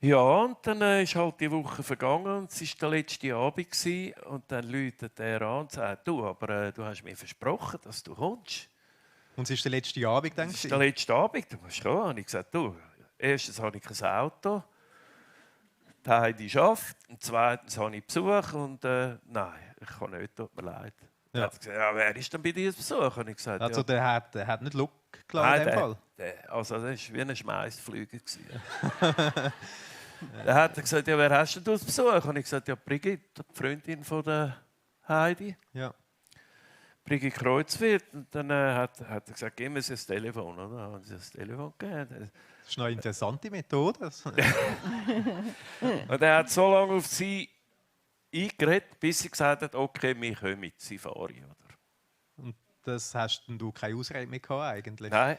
Ja, und dann ist halt die Woche vergangen und es war der letzte Abend gewesen, und dann läutet er an und sagt, du, aber du hast mir versprochen, dass du kommst. Und es ist der letzte Abend dann? Das ist der letzte Abend, du musst kommen. Und ich gesagt, du, erstens habe ich kein Auto, die Heidi arbeitet, und zweitens habe ich Besuch und nein, ich kann nicht, tut mir leid. Ja. Er hat gesagt, ja, wer ist denn bei dir zu Besuch? Und ich gesagt, Also ja, der hat nicht Look gelassen in dem Fall? also das war wie ein Schmeissflüger. Dann hat er gesagt, ja, wer hast denn du zu Besuch? Und ich gesagt, ja, Brigitte, die Freundin von der Heidi. Ja. Brigitte Kreuzwirt. Und dann hat er gesagt, gib mir das Telefon. Oder? Dann haben sie das Telefon gegeben. Das ist eine interessante Methode. Und er hat so lange auf sie eingeredet, bis sie gesagt hat, okay, wir kommen mit Safari. Oder? Und das hast du keine Ausrede mehr gehabt eigentlich? Nein,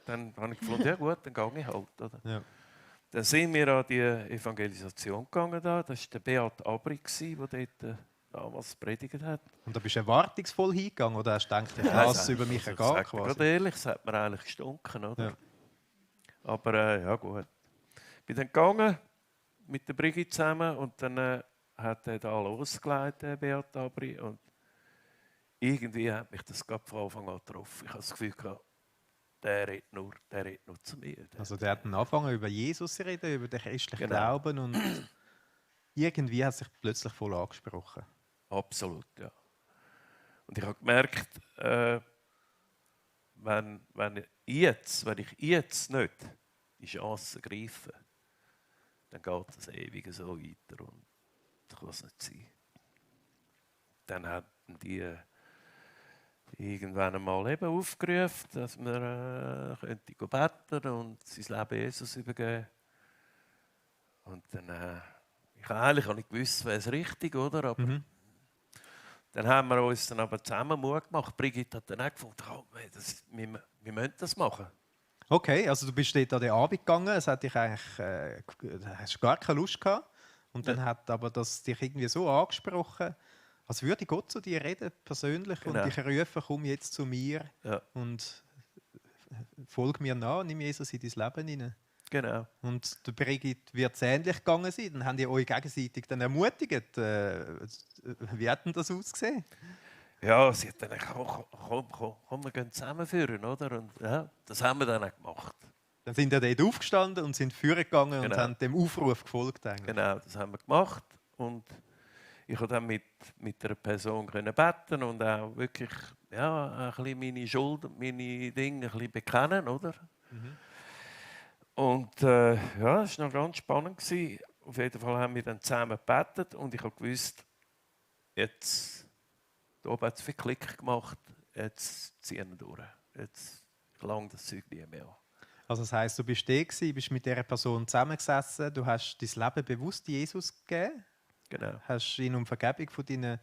dann habe ich gefunden, ja gut, dann gehe ich halt. Oder? Ja. Dann sind wir an die Evangelisation gegangen. Da. Das war der Beat Abri, der dort damals predigt hat. Und da bist du erwartungsvoll hingegangen oder hast du gedacht, ich Nein, lasse es über mich also, ergehen? sag mir gerade ehrlich, es hat mir eigentlich gestunken. Oder? Ja. Aber ja gut. Ich bin dann gegangen mit der Brigitte zusammen und dann hat er da losgelegt, der Beat Abri. Und irgendwie hat mich das gerade von Anfang an getroffen. Ich habe das Gefühl gehabt, der redet nur zu mir. Also der hat dann angefangen über Jesus zu reden, über den christlichen Genau. Glauben und irgendwie hat sich plötzlich voll angesprochen. Absolut, ja. Und ich habe gemerkt, wenn ich jetzt nicht die Chance greife, dann geht das ewig so weiter und das kann es nicht sein. Dann hatten die irgendwann einmal eben aufgerufen, dass man könnte beten und sein Leben Jesus übergeben. Und dann eigentlich habe ich gewusst, wäre es richtig, oder? Aber dann haben wir uns dann aber zusammen Mut gemacht. Brigitte hat dann auch gefunden, wir müssen das machen. Okay, also du bist dort an den Abend gegangen, es hat dich eigentlich, hast gar keine Lust gehabt. Und dann hat aber das dich irgendwie so angesprochen, als würde Gott zu dir reden, persönlich, Genau. und dich rufen, komm jetzt zu mir Ja. und folg mir nach, nimm Jesus in dein Leben hinein. Genau. Und der Brigitte wird es ähnlich gegangen sein. Dann habt ihr euch gegenseitig dann ermutigt. Wie hat denn das ausgesehen? Ja, sie hat dann gesagt, komm, wir gehen zusammenführen, oder? Und ja, das haben wir dann auch gemacht. Dann sind ihr dort aufgestanden und sind führen gegangen und Genau. haben dem Aufruf gefolgt. Eigentlich. Genau, das haben wir gemacht. Und ich konnte dann mit einer Person beten und auch wirklich ein bisschen meine Schuld und meine Dinge ein bisschen bekennen, oder? Und ja, es war noch ganz spannend gewesen. Auf jeden Fall haben wir dann zusammen gebetet und ich habe gewusst, jetzt, da oben hat es viel Klick gemacht, jetzt ziehen wir durch. Jetzt langt das Zeug nie mehr an. Also das heisst, du bist da gewesen, bist mit dieser Person zusammengesessen, du hast dein Leben bewusst Jesus gegeben, Genau. hast ihn um Vergebung von deinen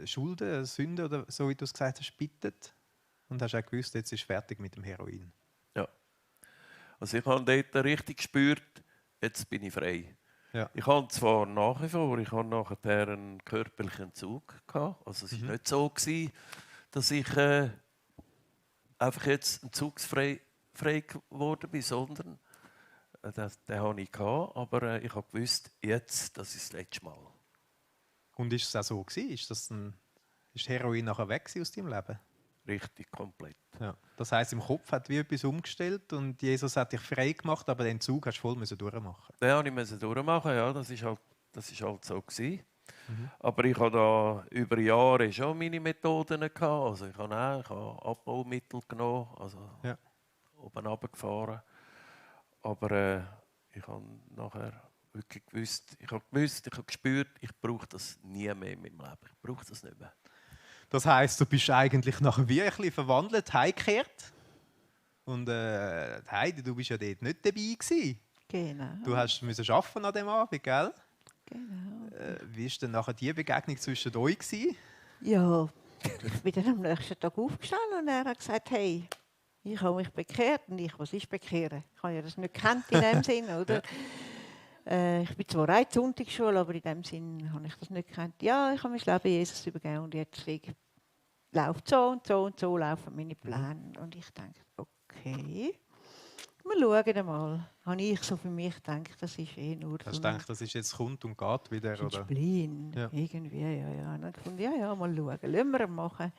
Schulden, Sünden oder so, wie du es gesagt hast, bittet und hast auch gewusst, jetzt ist fertig mit dem Heroin. Ja. Also ich habe dort richtig gespürt, jetzt bin ich frei. Ja. Ich habe zwar nach wie vor, ich habe nachher einen körperlichen Entzug gehabt. Also es war nicht so gewesen, dass ich einfach jetzt entzugsfrei geworden bin, sondern den habe ich gehabt, aber ich habe gewusst, jetzt, das ist das letzte Mal. Und ist es auch so gewesen? Ist Heroin nachher weg gewesen aus deinem Leben? Richtig, komplett. Ja. Das heisst, im Kopf hat wie etwas umgestellt und Jesus hat dich frei gemacht, aber den Zug hast du voll durchmachen. Den musste ich durchmachen, ja, das ist halt so gewesen. Aber ich hatte da über Jahre schon meine Methoden gehabt. Also ich habe Abbaumittel genommen, also Ja. oben runtergefahren. Aber ich habe nachher wirklich gewusst, ich habe gespürt, ich brauche das nie mehr in meinem Leben. Ich brauche das nicht mehr. Das heisst, du bist eigentlich nachher wie ein bisschen verwandelt, heimgekehrt. Und Heidi, du bist ja dort nicht dabei gewesen. Genau. Du musst arbeiten an dem Abend, gell? Genau. Wie war denn nachher die Begegnung zwischen euch gewesen? Ja, ich bin dann am nächsten Tag aufgestanden und er hat gesagt, hey, ich habe mich bekehrt. Und ich, was ist bekehren? Ich habe ja das nicht gekannt in dem Sinn, oder? Ich bin zwar auch in die Sonntagsschule, aber in dem Sinn habe ich das nicht gekannt. Ja, ich habe mein Leben Jesus übergeben und jetzt läuft so und so und so laufen meine Pläne. Und ich denke, okay, wir schauen mal. Habe ich so für mich gedacht, das ist nur Hast du gedacht, das ist jetzt kommt und geht wieder? ein Oder? Spleen. Ja. Irgendwie, ja. Und dann gefunden, ja, mal schauen. Lassen wir ihn machen.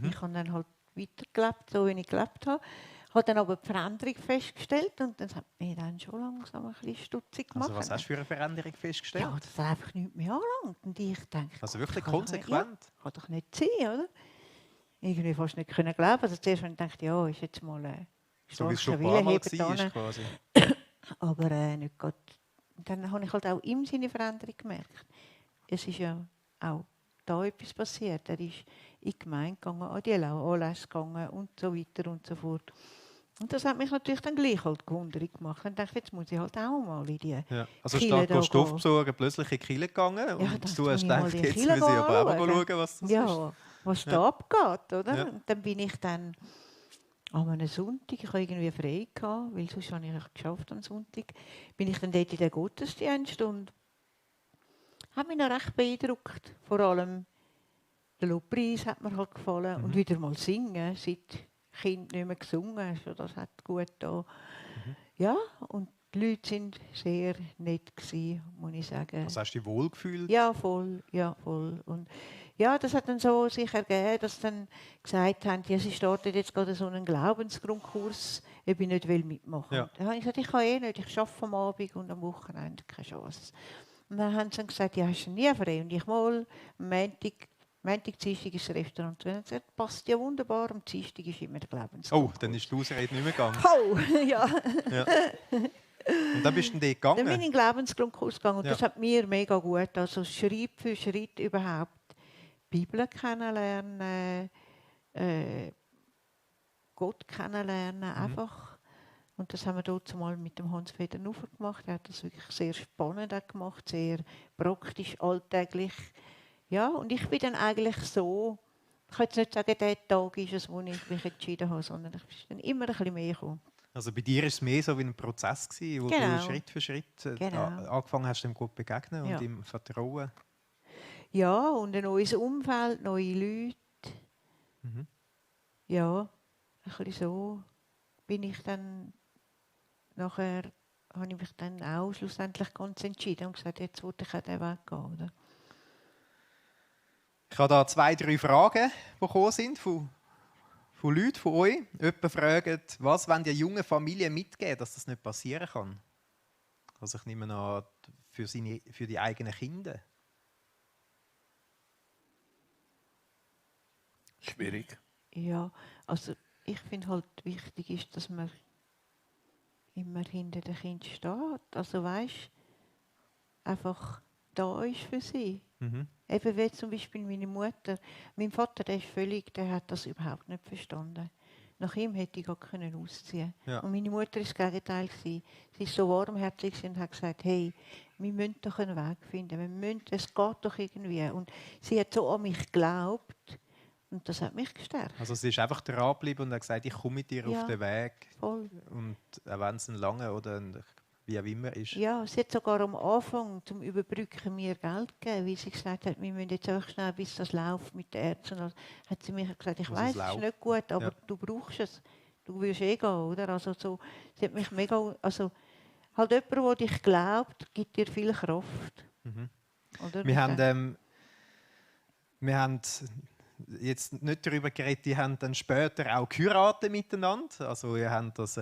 Ich habe dann halt weitergelebt, so wie ich gelebt habe. Ich habe dann aber die Veränderung festgestellt und das hat mich dann schon langsam ein bisschen stutzig gemacht. Also was hast du für eine Veränderung festgestellt? Ja, das hat einfach nicht mehr angelangt. Und ich denke, Also wirklich das kann konsequent? Doch, kann doch nicht sein, oder? Irgendwie fast nicht können glauben. Also zuerst habe ich gedacht, ja, ist jetzt mal So wie es schon ein starker paar Mal Wille war, haben quasi. aber nicht gerade. Und dann habe ich halt auch ihm seine Veränderung gemerkt. Es ist ja auch da etwas passiert. Er ist in die Gemeinde gegangen, an die Anlässe gegangen und so weiter und so fort. Und das hat mich natürlich dann gleich halt gewundert gemacht. Und dachte, jetzt muss ich halt auch mal in die Ja. Also Kirche statt da Stoff gehen. besorgen, plötzlich in die Kirche gegangen Ja, und das du muss hast ich mal gedacht, in die jetzt Kirche muss ich aber auch mal anschauen. schauen, was das ist. Ja, was Ja. da abgeht, oder? Ja. Und dann bin ich dann an einem Sonntag, ich hatte irgendwie frei gehabt, weil sonst habe ich geschafft am Sonntag, bin ich dann dort in den Gottesdienst und habe mich noch recht beeindruckt. Vor allem der Lobpreis hat mir halt gefallen und wieder mal singen, seit Kind nicht mehr gesungen, also das hat gut da. Ja, und die Leute sind sehr nett gewesen, muss ich sagen. Also hast du dich wohlgefühlt? Ja, voll, ja, voll. Und ja, das hat dann so sich ergeben, dass sie dann gesagt haben, ja, sie startet jetzt gerade so einen Glaubensgrundkurs, ob ich nicht mitmachen will. Ja. Dann habe ich gesagt, ich kann eh nicht, ich arbeite am Abend und am Wochenende, keine Chance. Und dann haben sie dann gesagt, ja, hast du nie frei? Und ich mal, am Montag, Dienstag ist das Restaurant. Und dann haben sie gesagt, passt ja wunderbar, am Dienstag ist immer der Glaubensgrundkurs. Oh, dann ist die Ausrede nicht mehr gegangen. Oh, ja. Ja. Und dann bist du dort Dann bin ich gegangen? in den Glaubensgrundkurs gegangen und Ja. das hat mir mega gut, also Schritt für Schritt überhaupt die Bibel kennenlernen, Gott kennenlernen, einfach. Und das haben wir dort mal mit dem Hans-Peter Nuffer gemacht. Er hat das wirklich sehr spannend auch gemacht, sehr praktisch, alltäglich. Ja, und ich bin dann eigentlich so, ich kann jetzt nicht sagen, der Tag ist es, wo ich mich entschieden habe, sondern ich bin dann immer ein bisschen mehr gekommen. Also bei dir war es mehr so wie ein Prozess, gewesen, wo Genau. du Schritt für Schritt Genau. angefangen hast, dem Gott zu begegnen Ja. und ihm vertrauen. Ja, und ein neues Umfeld, neue Leute. Mhm. Ja, ein bisschen so bin ich dann nachher, habe ich mich dann auch schlussendlich ganz entschieden und gesagt, jetzt wollte ich auch diesen Weg gehen. Oder? Ich habe da 2, 3 Fragen, die gekommen sind von Leuten, von euch. Jemand fragt, was wollen die jungen Familien mitgeben, dass das nicht passieren kann? Also ich nehme an, für die eigenen Kinder. Schwierig. Ja, also ich finde halt wichtig ist, dass man immer hinter dem Kind steht. Also weißt, einfach da ist für sie. Mhm. Eben wie zum Beispiel meine Mutter. Mein Vater, der hat das überhaupt nicht verstanden. Nach ihm hätte ich gar können ausziehen. Ja. Und meine Mutter war das Gegenteil. Sie war so warmherzig und hat gesagt, hey, wir müssen doch einen Weg finden. Es geht doch irgendwie. Und sie hat so an mich geglaubt. Und das hat mich gestärkt. Also sie ist einfach dran geblieben und hat gesagt, ich komme mit dir Ja. auf den Weg. Voll. Und auch wenn es ein langer oder ein wie auch immer ist. Ja, sie hat sogar am Anfang zum Überbrücken mir Geld gegeben, weil sie gesagt hat, wir müssen jetzt einfach schnell, bis das läuft mit den Ärzten. Also hat sie mir gesagt, ich Muss es weiß, es ist laufen. nicht gut, aber Ja. du brauchst es. Du willst eh gehen, oder? Also so, sie hat mich mega, also halt jemand, der dich glaubt, gibt dir viel Kraft. Mhm. Oder? Wir haben jetzt nicht darüber geredet, die haben dann später auch geheiratet miteinander. Also ihr habt das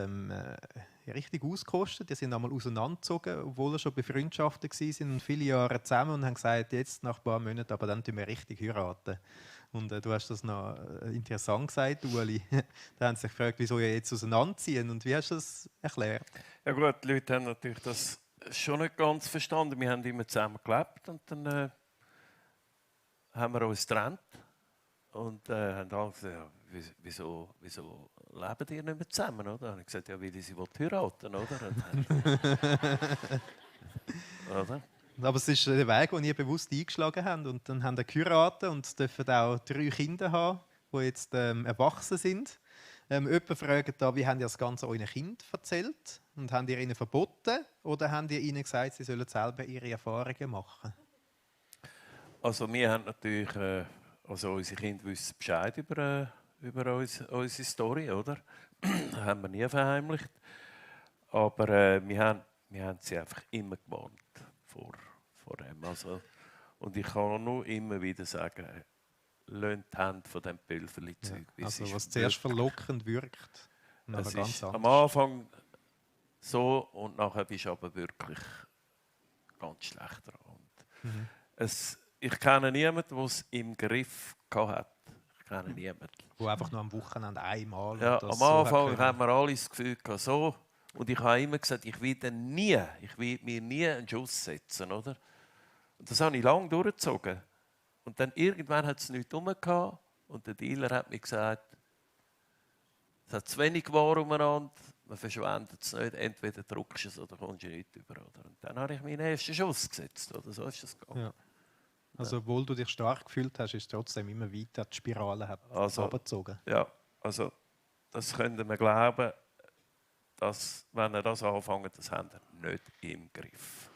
richtig ausgekostet. Die sind einmal auseinandergezogen, obwohl sie schon befreundschaftet waren und viele Jahre zusammen und haben gesagt, jetzt nach ein paar Monaten, aber dann tun wir richtig heiraten. Und du hast das noch interessant gesagt, Ueli. Da haben sie sich gefragt, wieso ihr jetzt auseinanderziehen und wie hast du das erklärt? Ja gut, die Leute haben natürlich das schon nicht ganz verstanden. Wir haben immer zusammen gelebt und dann haben wir uns getrennt und haben alle gesagt, ja, wieso leben die nicht mehr zusammen? Oder? Dann habe ich gesagt, ja, weil sie heiraten will, oder? Aber es ist der Weg, den ihr bewusst eingeschlagen habt. Und dann haben sie geheiratet und dürfen auch 3 Kinder haben, die jetzt erwachsen sind. Jemand fragt da, wie habt ihr das Ganze euren Kindern erzählt? Und habt ihr ihnen verboten? Oder habt ihr ihnen gesagt, sie sollen selber ihre Erfahrungen machen? Also wir haben natürlich, also unsere Kinder wissen Bescheid über unsere Story, oder? Haben wir nie verheimlicht. Aber wir haben sie einfach immer gewarnt vor dem. Also, und ich kann nur immer wieder sagen, lasst die Hände von dem Pülverli-Zeug. Ja, also was zuerst verlockend wirkt, nachher es ganz ist anders. am Anfang so und nachher bist du aber wirklich ganz schlecht dran. Ich kenne niemanden, der es im Griff hatte. Ich kenne niemanden. Wo einfach nur am Wochenende einmal. Ja, und das am so Anfang hat haben wir alle das Gefühl gehabt, so. Und ich habe immer gesagt, ich will mir nie einen Schuss setzen, oder? Und das habe ich lange durchgezogen. Und dann irgendwann hat es nichts rum gehabt und der Dealer hat mir gesagt, es hat zu wenig Ware umeinander, man verschwendet es nicht, entweder druckst du es oder kommst du nicht über. Oder? Und dann habe ich meinen ersten Schuss gesetzt, oder? So ist das gegangen. Ja. Also obwohl du dich stark gefühlt hast, ist es trotzdem immer weiter die Spirale abgezogen. Ja, also das könnte man glauben, dass, wenn ihr das anfangt, das habt ihr nicht im Griff.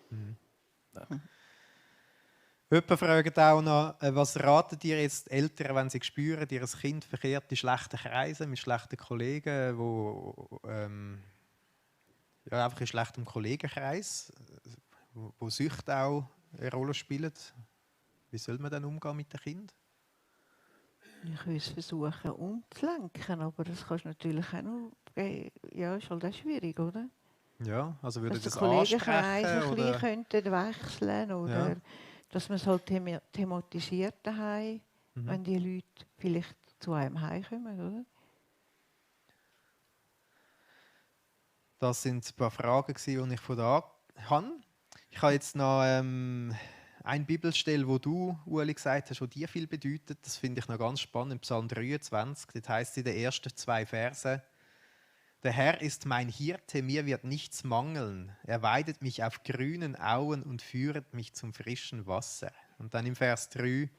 Jemand fragt auch noch, was raten dir jetzt Eltern, wenn sie spüren, ihr Kind verkehrt in schlechten Kreisen, mit schlechten Kollegen, ja, einfach in schlechtem Kollegenkreis, wo Süchte auch eine Rolle spielen. Wie soll man dann umgehen mit dem Kind? Ich will es versuchen umzulenken, aber das kannst du natürlich auch noch. Ja, ist halt auch schwierig, oder? Ja, also würde Dass das die Kollegenkreis ansprechen? ein Oder? bisschen könnten wechseln oder Ja. dass man es halt thematisiert daheim, wenn die Leute vielleicht zu einem heimkommen, oder? Das sind ein paar Fragen, die ich von da habe. Ich habe jetzt noch eine Bibelstelle, wo du, Ueli, gesagt hast, die dir viel bedeutet. Das finde ich noch ganz spannend, im Psalm 23. Das heißt in den ersten 2 Versen: Der Herr ist mein Hirte, mir wird nichts mangeln. Er weidet mich auf grünen Auen und führet mich zum frischen Wasser. Und dann im Vers 3: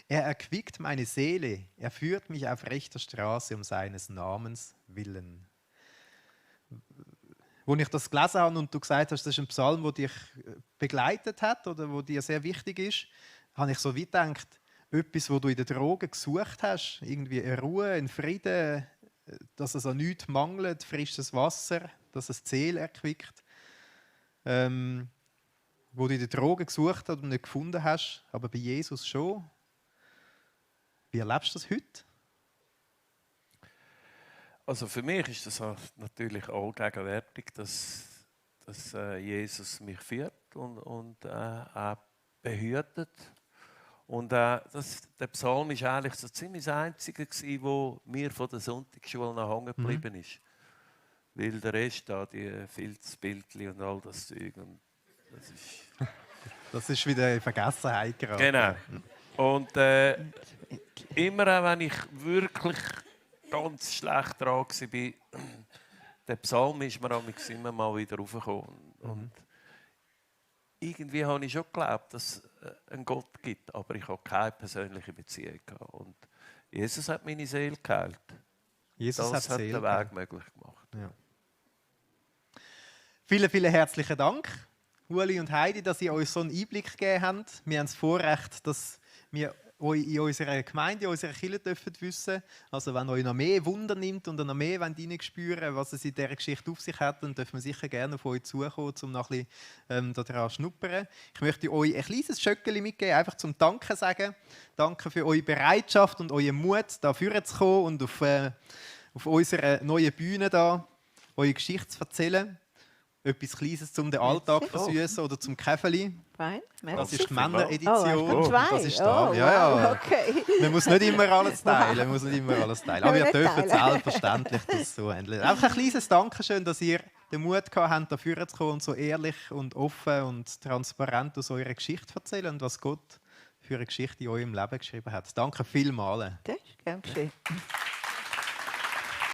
Er erquickt meine Seele, er führt mich auf rechter Straße um seines Namens willen. Als ich das gelesen habe und du gesagt hast, das ist ein Psalm, der dich begleitet hat oder der dir sehr wichtig ist, habe ich so wie gedacht, etwas, wo du in den Drogen gesucht hast, irgendwie eine Ruhe, einen Frieden, dass es an nichts mangelt, frisches Wasser, dass es die Seele erquickt, wo du in den Drogen gesucht hast und nicht gefunden hast, aber bei Jesus schon. Wie erlebst du das heute? Also für mich ist das natürlich allgegenwärtig, dass Jesus mich führt und auch behütet. Und der Psalm war eigentlich so ziemlich das Einzige, wo mir von der Sonntagsschule noch hängen geblieben ist. Weil der Rest da, die Filzbildchen und all das Zeug. Und das ist wieder in Vergessenheit geraten. Genau. Und immer auch, wenn ich wirklich ganz schlecht dran war, der Psalm ist mir immer mal wieder raufgekommen. Und irgendwie habe ich schon geglaubt, dass es einen Gott gibt, aber ich habe keine persönliche Beziehung gehabt. Und Jesus hat meine Seele geheilt. Jesus das hat Seele den Weg möglich gemacht. Ja. Vielen, vielen herzlichen Dank, Ueli und Heidi, dass ihr uns so einen Einblick gegeben habt. Wir haben das Vorrecht, dass wir euch in unserer Gemeinde, in unserer Kirche dürfen wissen. Also wenn euch noch mehr Wunder nimmt und noch mehr reinspüren, was es in dieser Geschichte auf sich hat, dann dürfen wir sicher gerne auf euch zukommen, um noch ein bisschen daran zu schnuppern. Ich möchte euch ein kleines Schöckeli mitgeben, einfach zum Danke sagen. Danke für eure Bereitschaft und euren Mut, da vorne zu kommen und auf unserer neuen Bühne da eure Geschichte zu erzählen. Etwas Kleines zum den Alltag versüßen oder zum Käfeli. Fein, Das merci. ist die Männeredition. Oh, zwei? Das ist da. Ja, wow, ja. okay. Man muss nicht immer alles teilen. Man muss nicht immer alles teilen. Aber wir Nicht dürfen teilen. selbstverständlich das so handeln. Einfach ein kleines Dankeschön, dass ihr den Mut gehabt habt, dafür zu kommen und so ehrlich und offen und transparent aus eurer Geschichte erzählen und was Gott für eine Geschichte in eurem Leben geschrieben hat. Danke vielmals. Das ist gern geschehen.